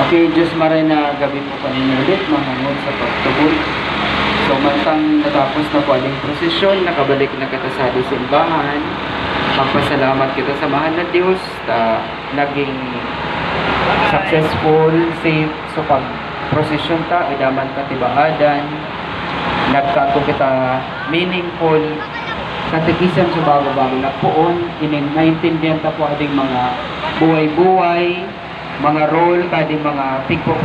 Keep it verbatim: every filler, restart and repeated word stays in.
Okay, Diyos maray na gabi po kaninyo ulit, mga ngon sa pagtubod. So, mantang natapos na po aning prosesyon, nakabalik na kita sa simbahan. Magpasalamat kita sa mahal na Diyos ta naging successful, safe. So, pag prosesyon ta, idaman katibaadan, nagkato kita meaningful catechism sa bago-bago na poon, inin-, naintindihan ta po ading mga buhay-buhay, mga role, kading mga pigpo-